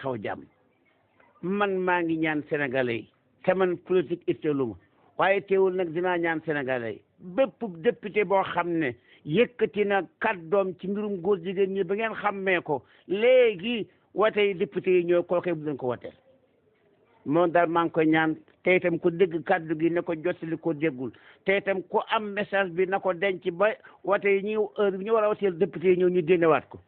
xaw jàmm man maa ngi ñaan sénégalais yi te man politique itteelu ma waaye teewul nag dinaa ñaan sénégalais yi bépp député boo xam ne yëkkati na kàddoom ci mbirum góor jigéen ñi ba ngeen xàmmee ko léegi watey député yi ñooy kookee bu leen ko wateel moom daal maa ngi koy ñaan te itam ku dégg kàddu gi ne ko jottali ko déggul te itam ku am message bi na ko denc ba wate yi ñi heure bi ñu war a wateel député yi ñëw ñu génnewaat ko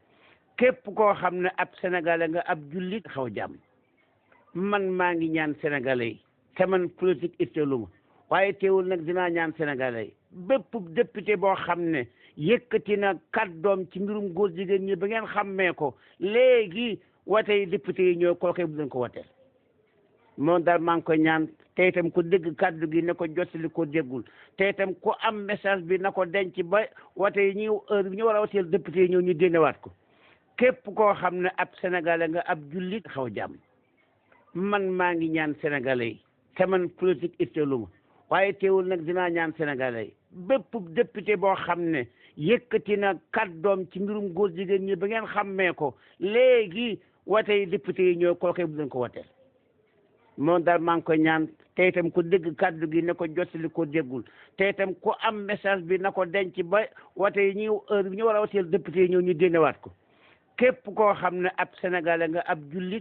képp koo xam ne ab sénégalais nga ab jullit xaw jàmm man maa ngi ñaan sénégalais yi te man politique itteelu ma waaye teewul nag dinaa ñaan sénégalais yi bépp député boo xam ne yëkkati na kàddoom ci mbirum góor jigéen ñi ba ngeen xàmmee ko léegi watey député yi ñooy kookee bu leen ko wateel moom daal maa ngi koy ñaan te itam ku dégg kàddu gi ne ko jottali ko déggul te itam ku am message bi na ko denc ba wate yi ñi heure bi ñu war a wateel député yi ñëw ñu génnewaat ko képp koo xam ne ab sénégalais nga ab jullit xaw jàmm man maa ngi ñaan sénégalais yi te man politique itteelu ma waaye teewul nag dinaa ñaan sénégalais yi bépp député boo xam ne yëkkati na kàddoom ci mbirum góor jigéen ñi ba ngeen xàmmee ko léegi watey député yi ñooy kookee bu leen ko wateel moom daal maa ngi koy ñaan te itam ku dégg kàddu gi ne ko jottali ko déggul te itam ku am message bi na ko denc ba wate yi ñi heure bi ñu war a wateel député yi ñëw ñu génnewaat ko képp koo xam ne ab sénégalais nga ab jullit